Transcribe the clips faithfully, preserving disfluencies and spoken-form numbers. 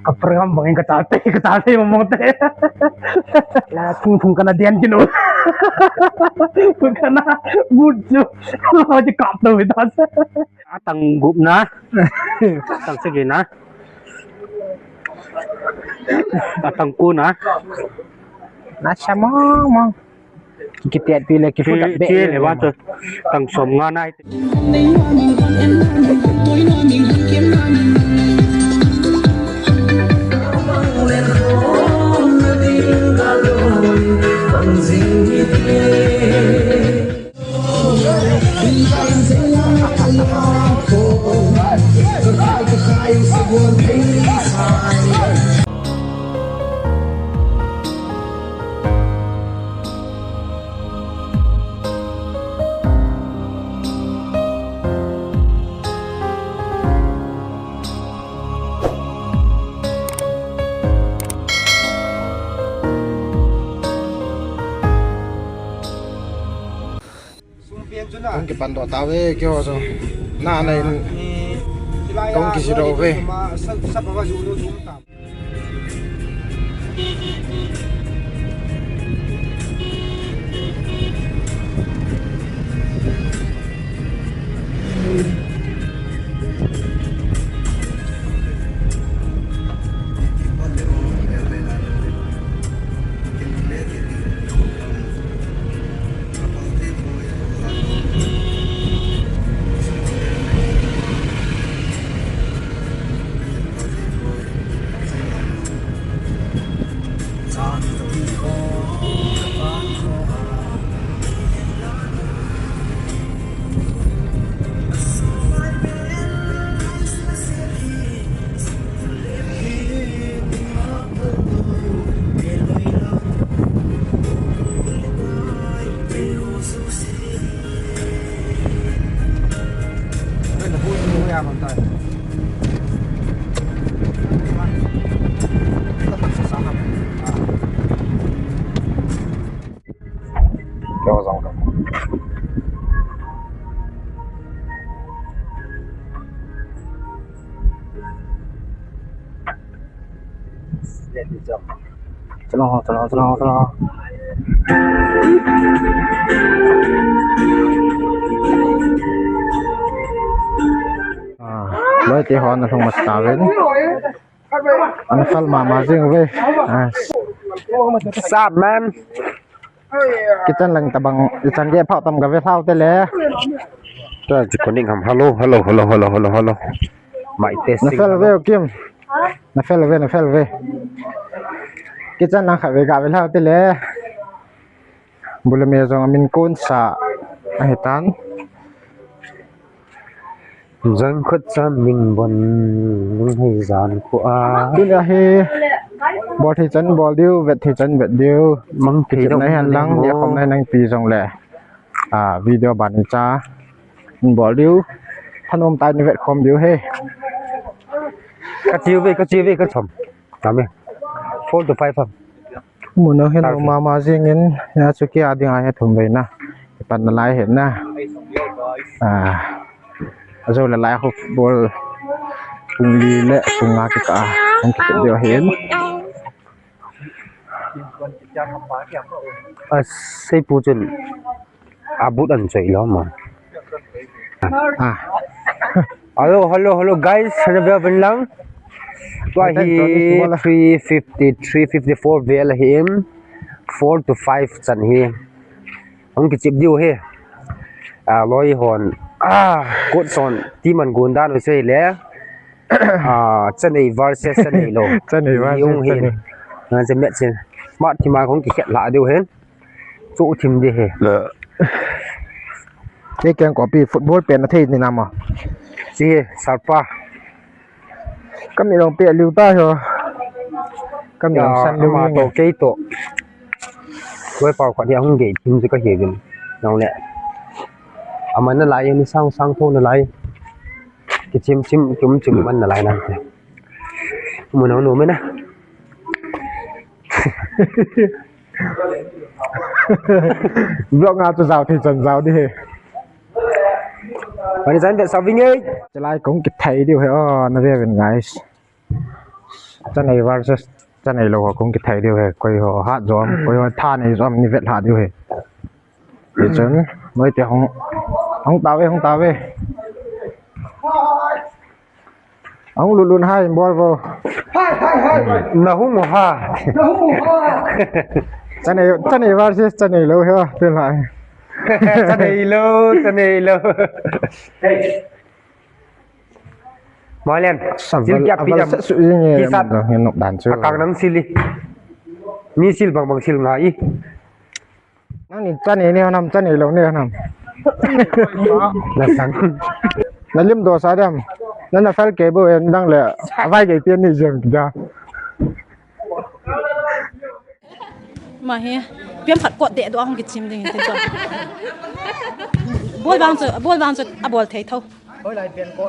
Ka program bang ka ta te, ka ta te mo mo te. La thung thung kana dian kino. Kana good jo. Ji kap to ta. Atang gup na. Atang sagi na. Atang ko na. Na sa mo mo. Kitiat pi le kipu ta be. Chi le wa to. Tang som nga nai. Kong kipan doh tauve, keiho jong. Na, na in. Kong kisi doh uve. Keiho jong ka. Chalo, chalo, chalo, chalo. Ah, loi te ho ana lhung masa uvin. Ana fel mama jing uve. Ah. What's up, man? Kitchen lang tabang, ichan gei phah tam kave lhau te le. Ta chi koning ham. Hello, hello, hello, hello, hello, hello. Mic testing. Na fel uve, Kim. Na fel uve, na fel uve. Kitchen lang khat ve kave lhau te le. Bu le me jong amin konsa ahitan. Jangkhut cham min bon, lunghei jan khu a. Tuni a hi, bol thei chan bol diu, vet thei chan vet diu. Mang thei dong na hen lang, mo. Dia khom na nang pi jong le. A, video ban in cha. Bol diu. Thanom tai ni vet khom diu he. Ka chiu ve, ka chiu ve, ka chom. Tame. Four to five ham. Mun a hin mama jing in, ya chu kei a ding a hi thum vei na. Pan na lai hin na. Ah. Ajo le lai khu football. Pung li le pung nga kikah a. Hung kikah diu hin. A sei pu chun. A but an choi lo ma. Ah. Hello, hello, hello, guys. Hello, vel uvin lang. Tua hi three fifty, three fifty-four vel ahi in. Four to five chan hi. Hung kichip diu hi. Ah, loi hon. Ah, coach hon. Team an gon dan u sei le. Ah, Chanei versus Chanei lo. Chanei versus Chanei. Hung hin. Nga che match hin. Mat thima hung kikhet la diu hin. Chu thim di he. Le. Kei keng copy football pen a thei ni nama. Si he, sarpa. Kami long pe liu ta ho. Kami long san liu ama to kei to. Koi pau khat hi hung gei thim chu ka he vin. Nong le. Ama na lai ni sang sang tho na lai. Ki chim chim chum chum man na lai na. Mu nong no me na. Vlog nga chu jao thei chan jao di he. Ani chan be saving ei. Chalai kong kithei diu he. Oh, na ve ven guys. Chanei versus chanei lou ho kong kithei diu ahi. Koi ho hat jo ham, koi ho thanei jo ham, ni vet lha diu ahi. Hichun, noite hung, hung tauve, hung tauve. Hung lulun hai, bol vo. Hai, hai, hai, hai. Na hung mo ha. Na hung mo ha. Chanei, chanei versus chanei lou ho, pi lai. Chanei lou, chanei lou. Hey. Malen, sil kya pi jam. Kisat. Nang sil bang bang sil ngai. Nangni chanei nei ham, chanei lou nei ham. Na sang. Na lim do sa dem. Na na fel ke bo en dang le. Avai ke pian ni jem da. Ma he. Pian phat kot de do hung kichim ding te to. Bol bang chu, bol bang chu, abol thei tho. Hoi lai pian ko.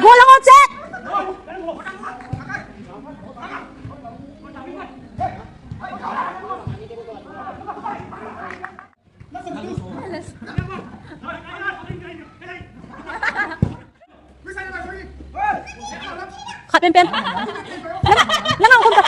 Goal lang, Ochek! Khat penpen. Langa, langa khum ta.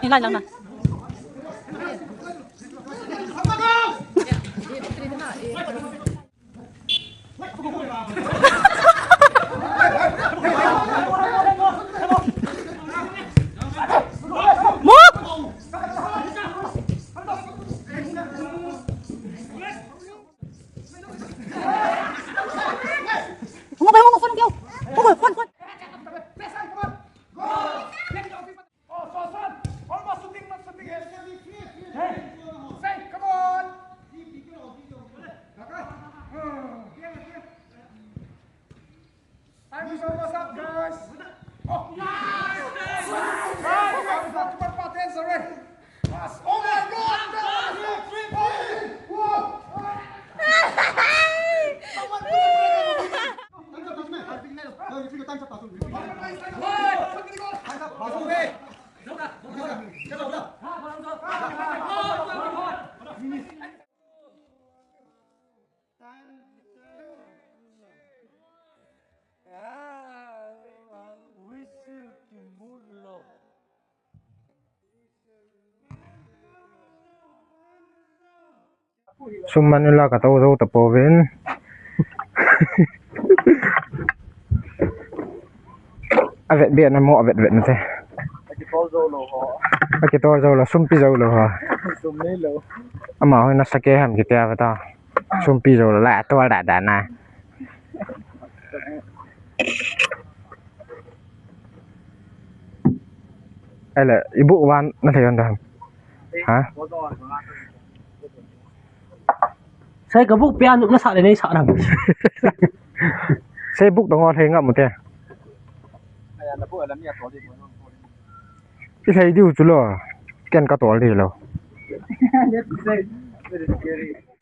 Ni lai lang na. Move! Hung, hung, hung, hung, hung. Time is almost up, guys. Oh, nice! Nice! Time is up. Super fast, sorry. Pass. Oh my God! Pass. Three point. Whoa! Someone put the break on the time. Time is up, time is up. No, you see the time is up, time is up. Time is up, pass away. Sum man ula ka to zo ta povin. A vet be na mo, a vet vet na te. A kitol zo lo ho. A kitol zo lo, sum pi zo lo ho. Sum nei lo. Ama ho na sa ke ham kitia ve ta. Sum pi zo lo la, a to da da na. Ele, ibu wan na thei wan da ham. Ha? Sei ka buk pia nup na sa le nei sa na. Sei buk dong o thei ngam te. I thei diu chu lo. Ken ka tol di lo.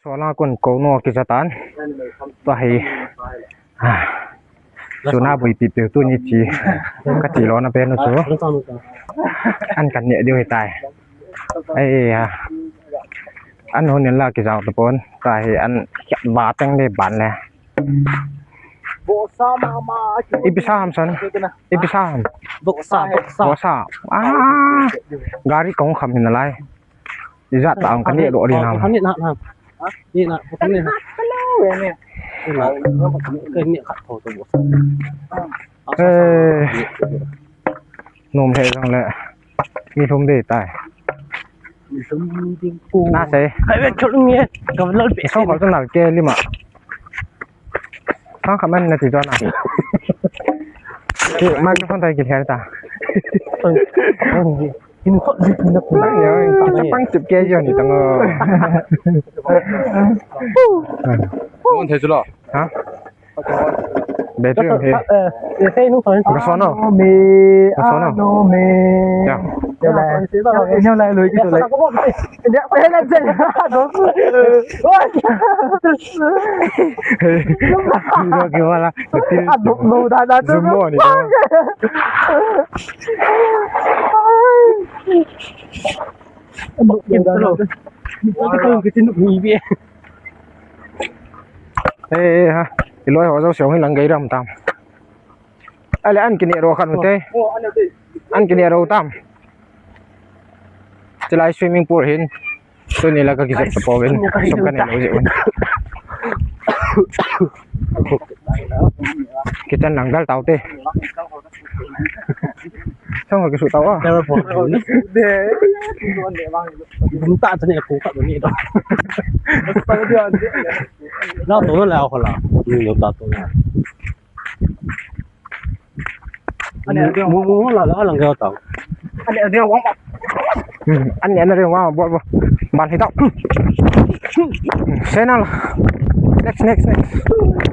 Sola kun ko no kisa tan. Tua hi. Ah. Suna bui pi pi tu ni chi. Ka ti lo na pe no chu. An kan ne diu hi tai. Ai ya. An hon la ki jao to pon. Ka hi an ba teng le ban le. Ipi sa ham san. Ipi sa ham. Boksa, boksa. Boksa. Ah. Gari kong kham hin lai. Ijat ta ang kani lo ri na. Kani na na. Ni na, kani na. Kani khat tho to boksa. Eh. Nom he jong le. Mi lhum dei tai. Mi lhum ding ko. Na sei. Kai ve chul nge. Ka lol pe. Song ko nal ke lima. Sang khaman na ti jona. Ki microphone tai ki lher ta. Hin khot di na ku. Ai yo, ta chapang tip ke yo ni tang o. Mon thei chu lo. Ha? Battery ang he. Eh, eh, sei nung soi. Ka son o. Ano me, ka son o. Ano me. Ya. Neo lai. Neo lai lui ki to lai. Neo lai lui. Oi. Hey. Video ke wala. Ado no da da. Zoom mo ni. Ado no da da. Eh, eh, ha. Iloi ho jo siong hi lang gai ram tam. Ale an kini ro khan te. An kini ro tam. Chilai swimming pool hin. Tuni la ka kijep ta pon. Sum ka ne lo je un. Kitchen lang dal tau te. Song ka kisu tau a. Dum ta chane ko ka ni do. Na to la ko la. Ni lo ta to. Ani, mu, mu, mu, la, la, lang kaya tao. Ani, ani, wang. Hmm, ani, ani, wang, bol, bol. Ban hi tao. Hmm. Senal. Next, next, next.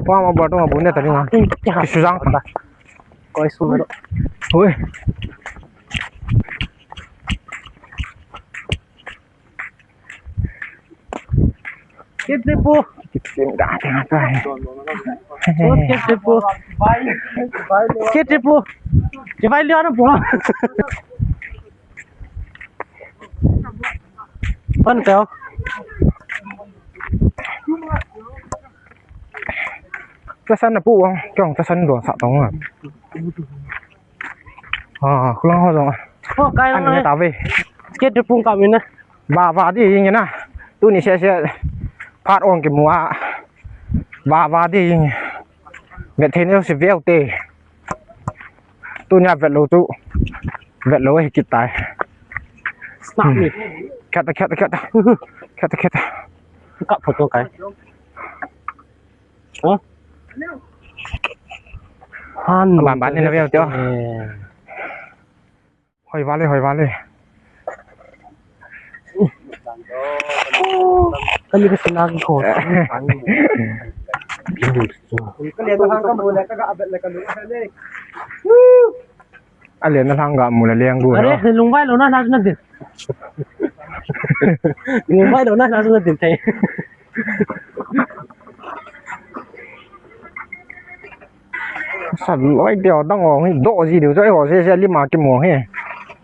Wang, wang, bol, wang, bol, ne, tadi, wang. Kisujang. Koi sumero. Oi. Kitripu. Kitripu da da da. Oh, kitripu. Kitripu. Kibai liya na pura. Pan kau. Tasan na pu wang, kong tasan do sa tong. Ah, kulang ho jong. Ho kai. An ne ta ve. Kitripu ka min na. Va va di ing na. Tuni se se. Phat ong kimu a. Va va di ing. Vet thei neo si veu te. Tunia vet lou tu. Vet lou hi kit tai. Snap ni. Khat khat khat. Khat khat. Ka photo kai. Ha? Han. Ban ban ni na veu tio. Eh. Hoi vale, hoi vale. Kami ka sinagi ko. Kali na hang ka mu le ka ga abet le ka lu. Ale na hang ga mu le leng du. Are, lungvai lou na na na din. Lungvai lou na na na din thei. Sa loi deu dang ong hi do ji deu, eiho se se lima kimu hi.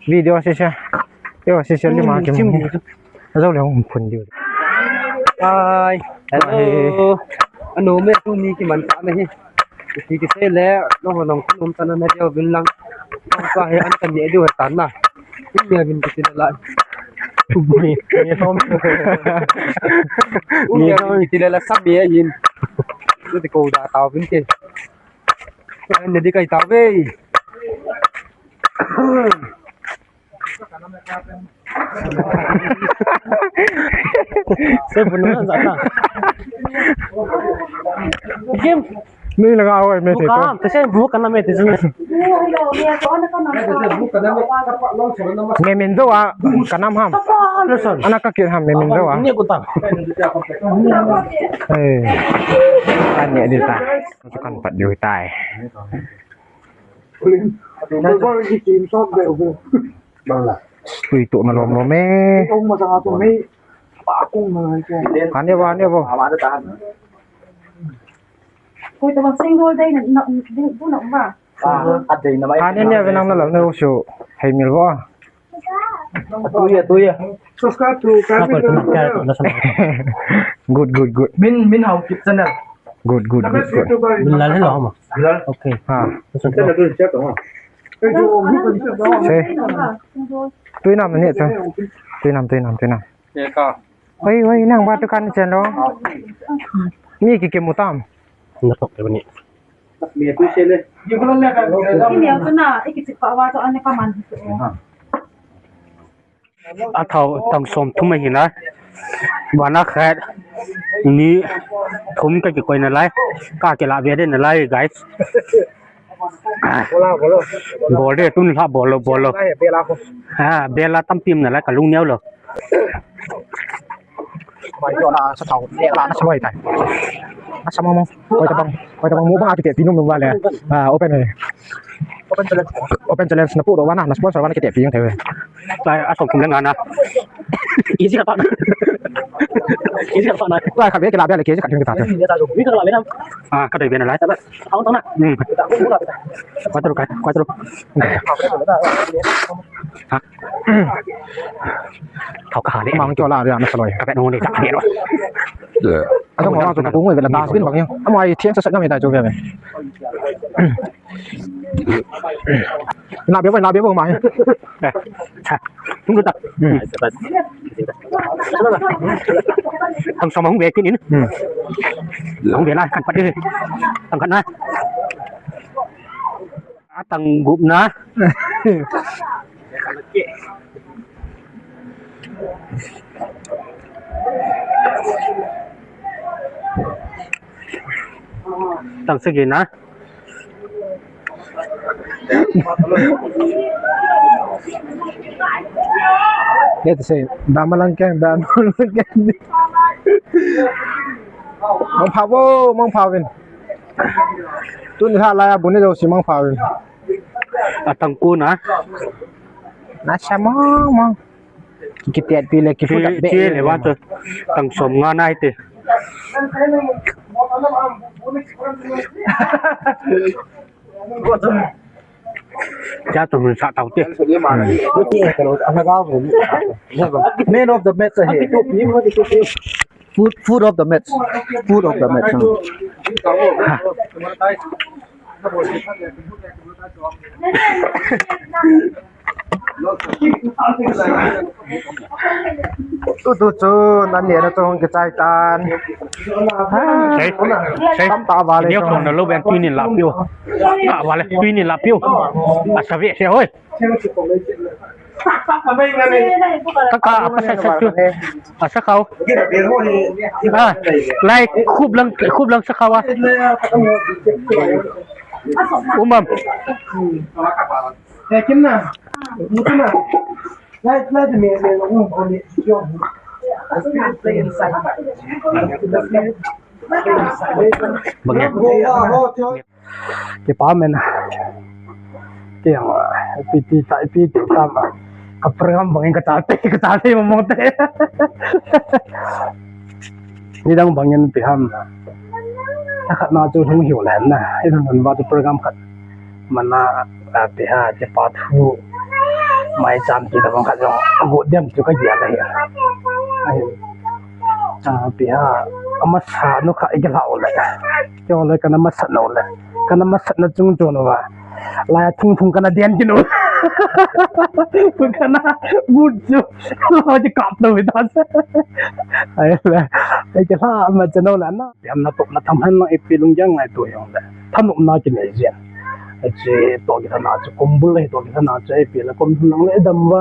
Video se se. Eiho se se lima kimu hi. Ajou le hung phun diu. Hi. Hello. Anu me tuni kiman ta na hi. Ki ki se le, no ho nong kum ta na me deu vin lang. Ka hi an kan ne deu ta na. Ni ya vin ki ti la. Ni, ni som. Ni som ki ti la sa mi yin. Ni ti ko da ta vin ke. An ne di kai ta ve. Sei bu na za ta. Kim. Ni la ga oi me te to. Ka sei bu ka na me te jun. Me min do a ka nam ham. Ana ka kit ham me min rawa. Ni ko ta. Eh. Kan ne di ta. Kan pat di tai. Tui tu na lom lom e. Kan ne ba ne ba. Koi ta bang sing dol dai na na bu na ba. Kan ne ne ve nang na lam ne u su. Hei mil ba. Tuya, tuya. Subscribe to Kevin. Good, good, good. Min, Min Hao Kip channel. Good, good, good, good. Min Lal hello ma. Lal. Okay. Ha. Sei. Tuinam ni cha. Tuinam, tuinam, tuinam. Ye ka. Oi, oi, nang ba tu kan chen lo. Mi ki ki mutam. Na tok ke ni. Ini aku na, iki cik pa wa to ane pa man. A thao tang som thum ahi na. Bana khat ni thum ka kikoi na lai. Ka kila ve de na lai, guys. Bol de tun la bol lo, bol lo. Ha, bela tam pim na lai ka lung neo lo. Mai ko na sa thao, la na sa mai tai. Na sa mo mo. Koi ta bang, koi ta bang mo bang ati te pinung nung wa le. Ah, open hai. Open challenge. Open challenge na pu do wa na, na sponsor wa na kite pi yang te. Tai a som kum le nga na. Easy ka ta na. Easy ka ta na. Wa ka be ke la be le ke ka tin ka ta. Ni ka la be na. Ah, ka dai be na lai. Ang tang na. Hmm. Ka ta ru ka, ka ta ru. Ha. Thao ka ha le. Mang cho la ria na saloi. Ka be no le ka ne ro. A thong ma chu ka pung ve la dustbin bang yang. Amai thiang sa sa na me ta chu ve ve. Na be ba, na be ba ma. Eh. Ha. Hung ta. Hmm. Thang som hung ve kin in. Hmm. Hung ve na kan pat de. Thang kan na. Atang gup na. Tang sagi na. Let's say, damalang keng, damalang keng. Mang pha vo, mang pha vin. Tuni ha la ya bu ni lo si mang pha vin. Atang ku na. Na sa mang mang. Ki tet pi le ki fu dak be. Ki le wa to. Tang som nga nai te. Cha to hun sa tau te. Man of the match ahi. Food, food of the match. Food of the match. Ha. Tu tu chu nan neh na chu hung kichai tan. Sei, sei. Tam ta vale. Neo chu. Khong na lo ben tui nin la piu. Ta vale, tui nin la piu. A sa ve se hoi. Ka ka apa sa sa chu. A sa khao. A, lai khup lang, khup lang sa khao a. Umam. Hey, Kim na. Mutu na. Lai, lai, me, me, um, um, yo. Bang ya. Kipa mena. Kei ang, ipi ti ta, ipi ti ta ma. Ka program bangin ka ta te, ka ta te, mamong te. Nidang bangin ipi ham. Khat na chu hung hiu le na. Ina nan ba chu program khat. Mana, ah, ipi ha, kipa thu. Mai cham ti da bang khat jong. Go dem chu ka ya la hi. Ai. Ah, ipi ha. Amasa nu kha i la o le. Chu le kana masat na u le. Kana masat na chung chung u va. Lai a thung thung kana den kin u. Kana mut chu. Lai chu kap na u ta. Ai le. Ai chu la ma chu no la na. Yam na to na tham han na ipi lung jang ngai tu yong le. Thanop na kinei jia. Ai chu to ki thana chu kumbul le to ki thana chu ipi le kum thum nang le dam va.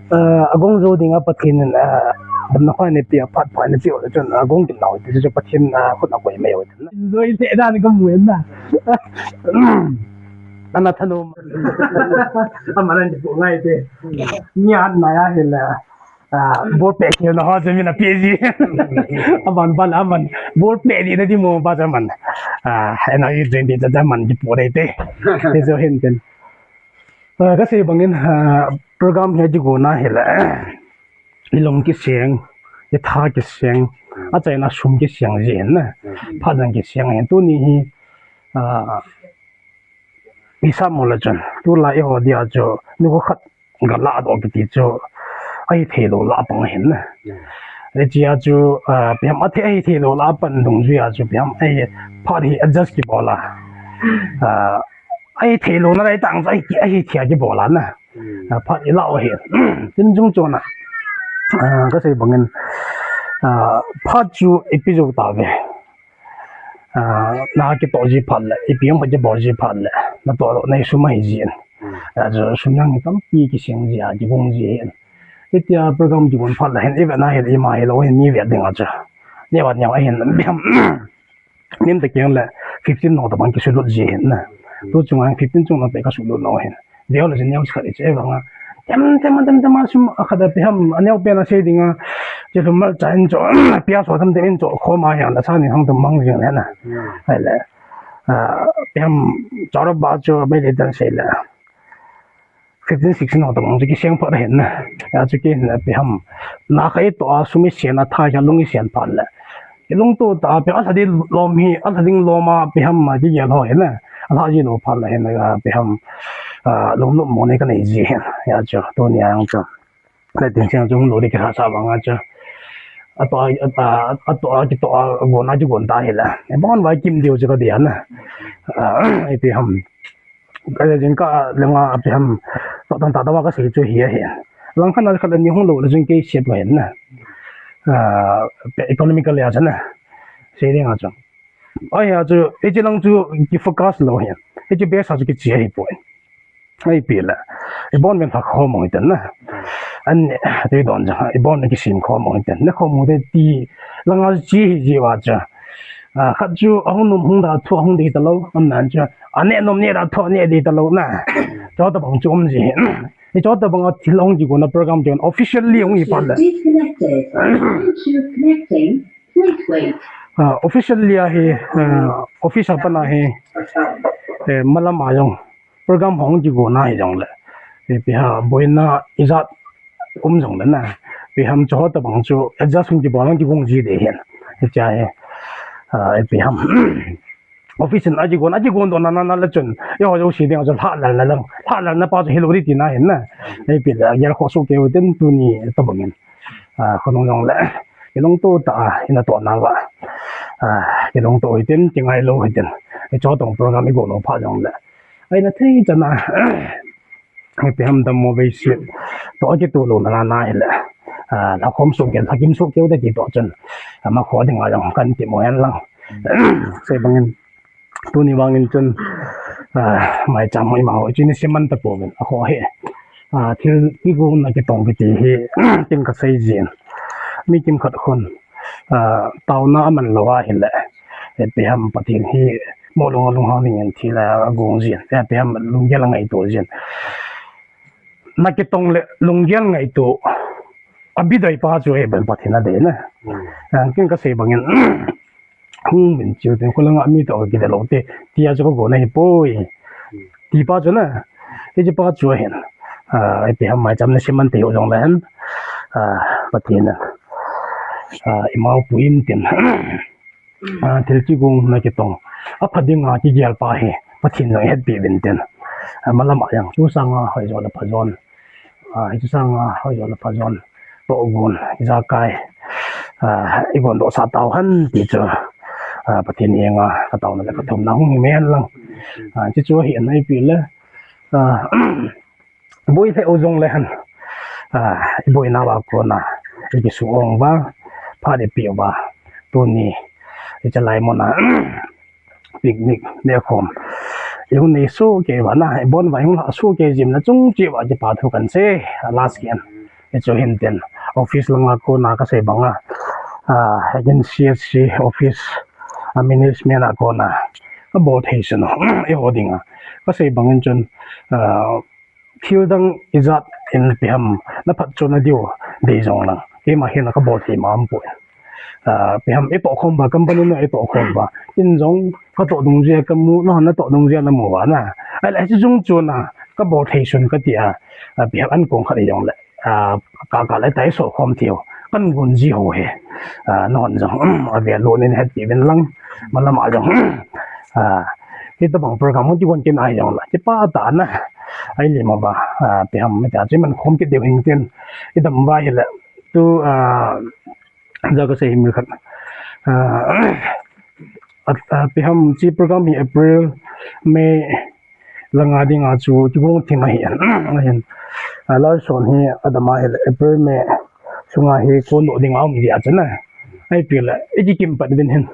Ah, agong jo dinga Pathen in, ah, damna khoi neipe, aphat phoi neipe, ole chun, ah, agong kin nau, ti chu Pathen, ah, khut a koi mai u. Enjoy te dan ka mu na. Ana thanom. Amalan ti pu ngai te. Ni at na ya hila. Ah, ball pet khelna ho chu min apeh ji. Aman ban, aman. Ball pet ding nadi mo ba chu aman. Ah, ena i dream di chu aman kipoh ding te. Hichu hin tin. Ah, kasei bangin, ah, program hi kigona hile. I lung kiseng, i tha kiseng, achaina sum kiseng ji hin na. Phat jong kiseng hin tuni hi, ah, i sam mo le chun. Tulai eiho dia chu, nikho khat ga ladoh kiti chu, ahithei lou lah pang hin na. Hichea chu, ah, ipi ham athei, ahithei lou lah pan dungjuia chu, ipi ham, ei, phat hi adjust kibol a. Ah, ahithei louna lai tang chu, ahi, ahithei a kibol a na. Ah, phat i lah u hi. Tin jung chon a. Ah, kasei bangin, ah, phat chu ipi jou tave. Ah, na kitoh ji phat le, ipi ham kibol ji phat le, natoh lou, nei sum ahi jin. Achu sum jong hi tampi kiseng ji a, kigong ji hin. Hitia program kigon phat le hin, i vet na hin, ima hilou hin, mi vet ding a chu. Neo a neo a hin, ipi ham, nim ta keng le, fifteen nou tabang kisulut ji hin na. Tu chunga hin fifteen chung nou te kasulut nou hin. Veu le jin neo khat i che vang a. Tem, tem, tem, tem, a sum a khat a ipi ham, aneo pen a sei ding a. Che lum mal cha in cho, pia so tem tem in cho, khom a hin, la sa ni hang tem mang jing le na. Hai le. Ah, ipi ham, chora ba cho, be le dan sei le. Fifteen, sixteen ho tabang chu kiseng phat hin na. Achu kei hin ipi ham. Na kha i toh a sum i sen a tha kha lung i sen phat le. I lungto ta ipi ham alha ding lom hi, alha ding lom a ipi ham a kigel ho hin na. Alha ji lou phat le hin na ipi ham. Ah, lom lom mo nei kanei ji hin. Achu, tuni a jong chu. Ka tin siang chu lou ding kisa sa vang a chu. Atoh a, atoh a, atoh a, kitoh a, gon a, kigon ta hi la. Ibon vai kim diu chu ka dia na. Ah, ipi ham. Ka le jing ka le nga ipi ham. Toh tang ta ta va kasei chu hi a hi. Lang khan a khat le ni hung lou le jing kei siat va hin na. Ah, pe economical le a chu na. Sei ding a chu. Ai a chu, hiche lang chu ki focus lou hi. Hiche base a chu kiche hi poi. Ai pi la. Ibon ven pha khom u hiten na. An ne, te don ja, ibon ne kisim khom u hiten. Ne khom u te ti, langa chi hi ji wa cha. Ah, khat chu ahung nom hung da thu ahung dei ta lou, am nan cha. Ane nom ne da thu ne dei ta lou na. Cho tabang chu um ji. Ni cho tabang a thil hung ji kona program chu officially hung hi pa le. Disconnected. Bluetooth connecting. Please wait. Ah, officially a hi, ah, office a pana hi, eh, malam a jong program hung ji kona hi jong le. Eh, ipi ham boina ijat um jong le na. Ipi ham cho tabang chu adjust hung ji bol hung ji kong ji de hin. Hiche hi, ah, ipi ham. Office in a kigon, a kigon doh na, na, na le chun. Eiho jouse ding a chun lhahlal na lang. Lhahlal na pa chu hilou ding tina hin na. Ipi le, agel khoh soh keu hiten tuni tabang in. Ah, khonung jong le. Kilungto tah a, ina toh na va. Ah, kilungto hiten, kingai lou hiten. Hiche tong program i go lou pha jong le. Aina thei chan a. Ipi ham dammo vei sit. Toh a kitoh lou na na hi le. Ah, lhakhom soh keu, lhakim soh keu te ti toh chun. Ama kho ding a jong kan ti mo hen lang. Sei bang in. Tuni vang in chun, ah, maicham hoi ma hoi chun i siman ta pouvin. A kho hi. Ah, thil kigong na kitong kiti hi, tin ka sei jin. Mi kimkhat khun, ah, taona aman lou a hi le. Ipi ham Pathen hi, mo lung lung hang ding in thil a gong jin. Ipi ham lunggel a ngaito jin. Na kitong le lunggel ngaito. Abi doi pa chu e ban Pathen a dei na. Hmm. Ah, kin ka sei bang in, hung min chiu te, ko langa mi toh kidei lou te, tia chu ka go na hi poi. Hmm. Ti pa chu na, ti chu pa chu hin. Ah, ipi ham maicham na siman te ho jong le hen. Ah, Pathen a. Ah, i mau puin tin. Ah, thil kigong na kitong. A pha ding a kigel pa hi. Pathen jong hetpi uvin tin. Ah, malam a jong. Chu sang a hoi jo le pha jon. Ah, hichu sang a hoi jo le pha jon. Toh gon. Ijakai. Ah, i gon doh sah tau hen ti chu. Ah, Pathen henga ka taona le ka thumna hung hi men lang. Ah, chu chu hi an ipi le. Ah, boi le u jong le hen. Ah, i boina va kona. I kisu ong va. Phat i pi va. Tuni. I chalai mona. Picnic, nekhom. I hung nei soh kei uva na, i bon uva i hung lha soh kei jing na chung cheh uva kipa thu kan sei, a last ken. Hichu hin tin, office langa kona ka sei banga. Ah, again C S C office, a management a kona. Ka bol thei sun, eiho dinga. Ka sei bangin chun, ah, thil dang ijat in ipi ham, na phatchomna diu. Dei jong lang. Keima hin kabol thei ma um poi. Ah, ipi ham, itoh khom uva, company na itoh khom uva. Ken jong katoh dungjui a kamu, nahon natoh dungjui a namu uva na. Ahile, hiche chung chon a, kabol thei sun kati a. Ah, ipi ham, ankong khat hijongle. Ah, ka, ka le tai so khom thei u. Kan gun ji ho he. Ah, nahon jong, um, ave lo nin het pi ven lang. Malam a jong, um, ah, hitabang program hung kigon kit a hijongle. Kipah tah a na. Ahile ma ba, ah, ipi ham, mi ta chu man khom kit diu hin tin. Idam uva hile. Tu, ah, ja kasei hi mi khat. Ah, ah, ipi ham, hiche program hi April, May langa dinga chu kigong thim ahi. Ahin, ah, Larson hi adam a hile April, May sunga hi kon doh dinga um jia chu na. Ahipoi le, ikikim pat uvin hin.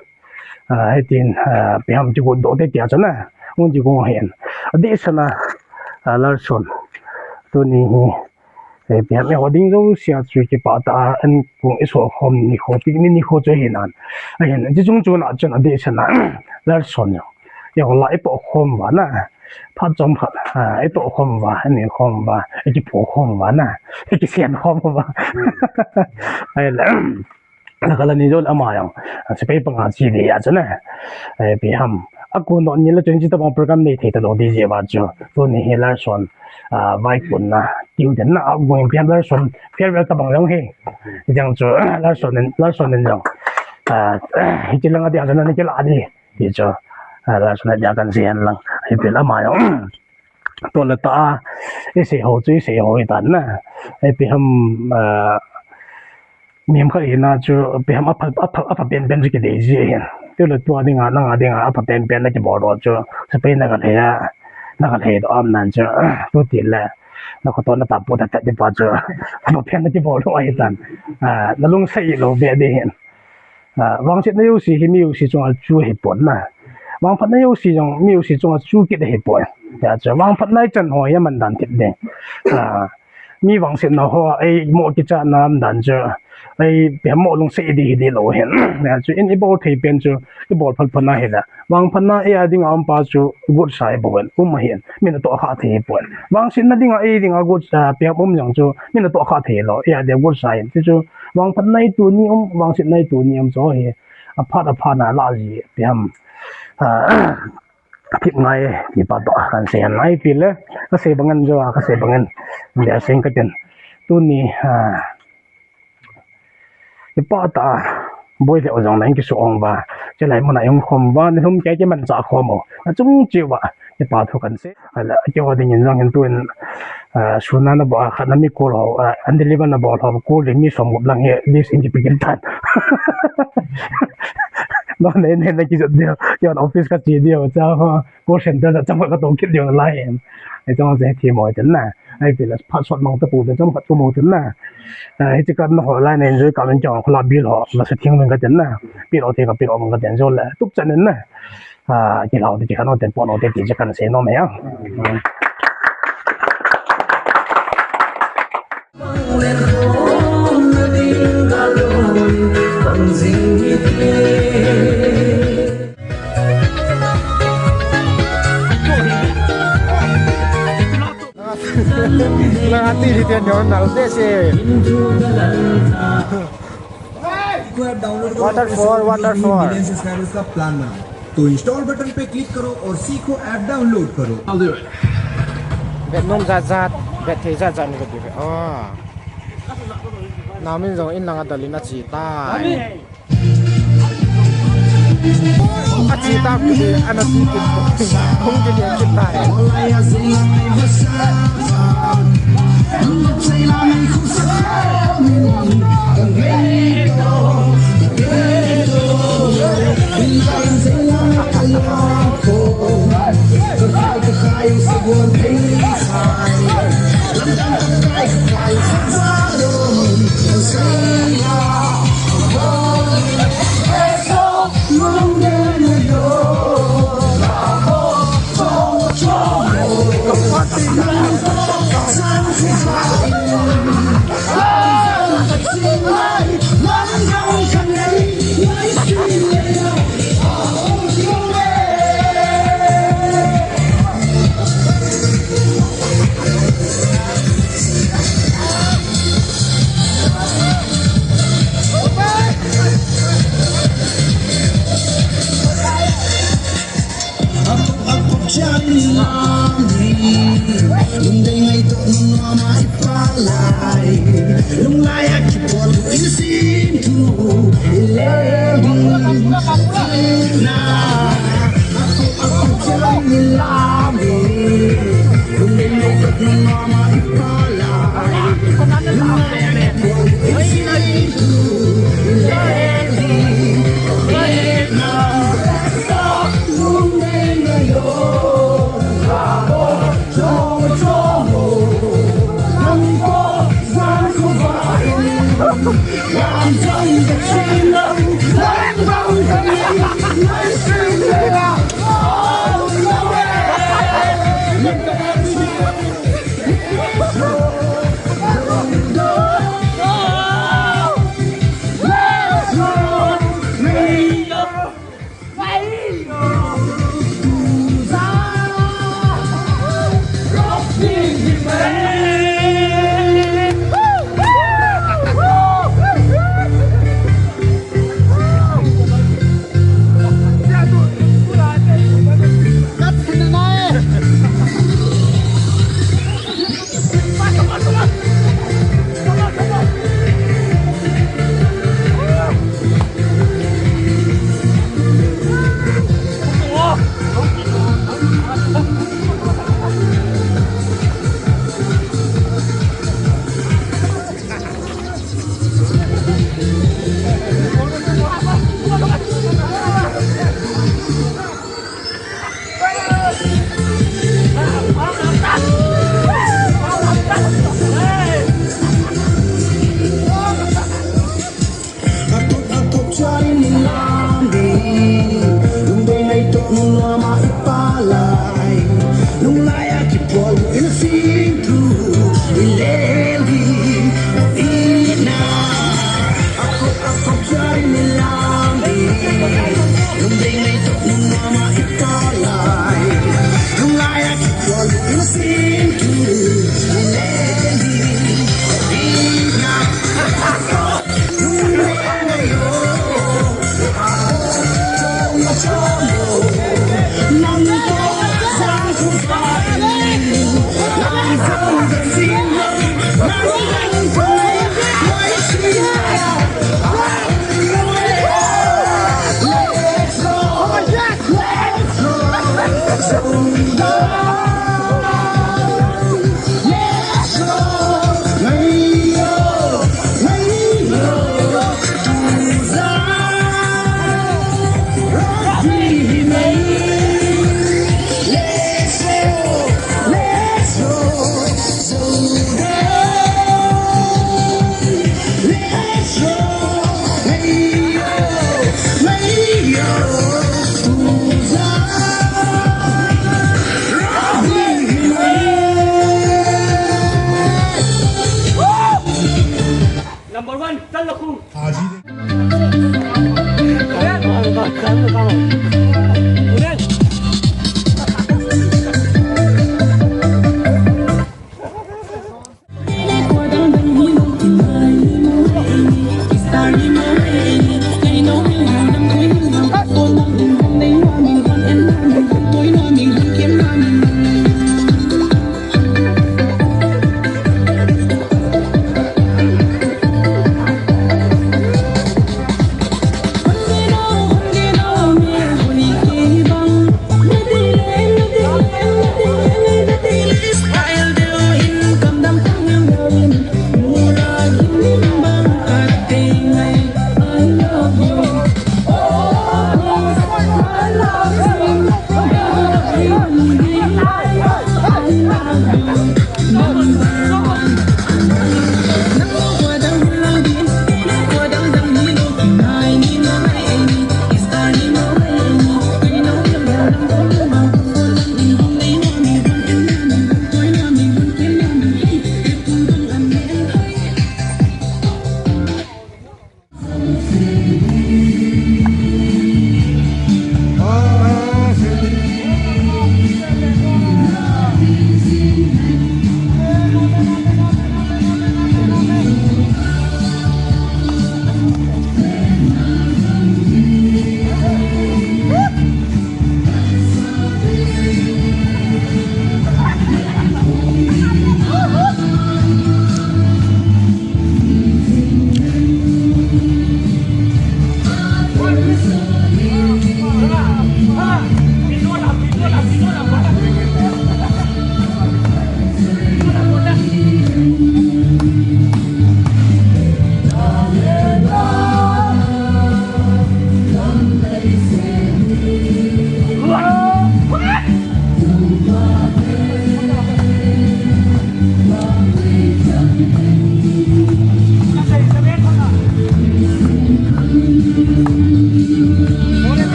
Ah, hitin, ah, ipi ham kigon doh te tia chu na. Hung kigong ahin. Adeh sana, ah, Larson. Tuni hi, eh, ipi ham, eiho ding jouse a chu kipah tah a, ankong iso khom nikho, picnic nikho chu ahi nan. Ahin, hiche chung chon a chun adeh sana, Larson jong. Eiho la itoh khom uva na. Phat chomkhat, ah, itoh khom uva, ani khom uva, ikipho khom uva na. Ikisen khom uva. Ahile, na kala ni jong ama jong. Sepai panga che ding ahi chu na. Eh, ipi ham. Akon doh ni le chun hitabang program nei thei talou ding jeh uva chu. Tuni hi Larson, ah, vaikon na. Tiu den na, ah, going ipi ham Larson. Farewell tabang jong hi. Hijong chu, Larson in, Larson in jong. Ah, hiche langa dia chu na ni kila ding. Ti chu. Ah, Larson a dia kan sei hen lang. Ipi le ama jong. Tole tah a, isei ho chu, isei ho hitan na. Ipi ham, ah, mihem khat hina chu, ipi ham apha, apha, apha penpen chu kidei ji ahin. Tule tua dinga, nanga dinga, apha penpen na kibol doh chu, sepai na kalhei a, na kalhei doh am nan chu, tuti le, na khoto na tapu ta ta ti pa chu, apha pen na kibol doh ahitan. Ah, na lungsei lou be ding ahin. Ah, vangsetna jouse hi mi jouse chunga chu ahipon na. Vangphatna jouse jong mi jouse chunga chu kit ahipoi. Tia chu vangphatna ichan ho hi aman dan thip ding. Ah, mi vangsetna ho a eimo kichatna um dan chu. Eipemo lungsei ding hi ding lou ahin. Tia chu in ibol thei pen chu ibol phat phat na hile. Vangphatna eia dinga um pa chu good side bou in um ahin. Min atoh kha thei poi. Vangsetna dinga ei dinga good, ah, ipi ham um jong chu min atoh kha thei lou. Eia dia good side. Ti chu Vangphatna i tuni um, vangsetna i tuni um chu hi. Aphat aphat na la ji, ipi ham. Ah, thip ngai, ti pa toh, kan sei ngai pi le. Kasei bang in jo, kasei bang in. Dia sing katin. Tuni, ah, kipah tah a, boi le jong na in kisu ong uva. Chulai muna in khom uva, ni lhum kei kimanchah khom u. Na chung cheh uva, kipah thu kan sei. Ala, keiho dingin jong hin tun, ah, suna nabol, khat na mi call ho, ah, an deliver nabol ho, call ding mi som gup lang hi, list in kipe kit tan. No, nei, nei, na kijot diu, keiho office kache diu, cha ho, call center na chang ka tong kit diu lai. Ei chang se thi mo ten na. Ei pi la phat sot mang ta pu te chang phat pu mo ten na. Ah, hiche ka na ho lai na enjoy ka men chang khola bill ho, la se thing men ka ten na. Pi lo te ka pi lo men ka ten jo le, tup chan na. Ah, kilhau te, kikhen u te, pon u te, ti chu kan sei nom e. Nang ati di tian yon nal te se. Waterfall, waterfall. तो install button पे क्लिक करो और सीखो app download करो। Vet nom jat jat, vet thei jat jat ni ka ti ve. Ah. Namin jong in lang a dalin a chi tai. A chi ta ku de, ana ti ku. Kung de de ki tai. Number one, चल Lakhu.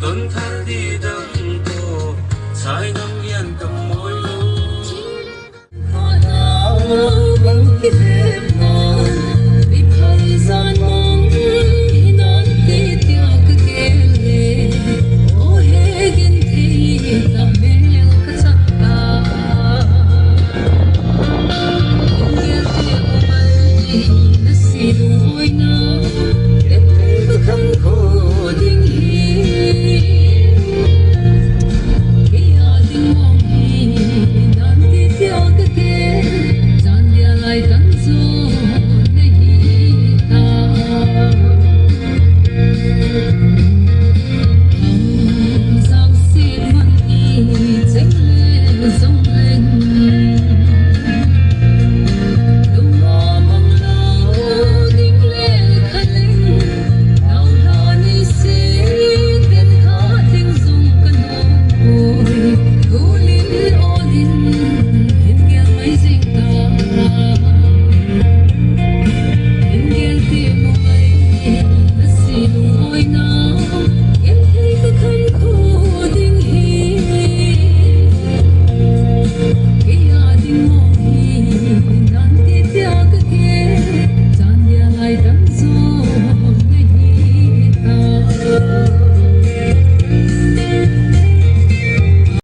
Ton thar di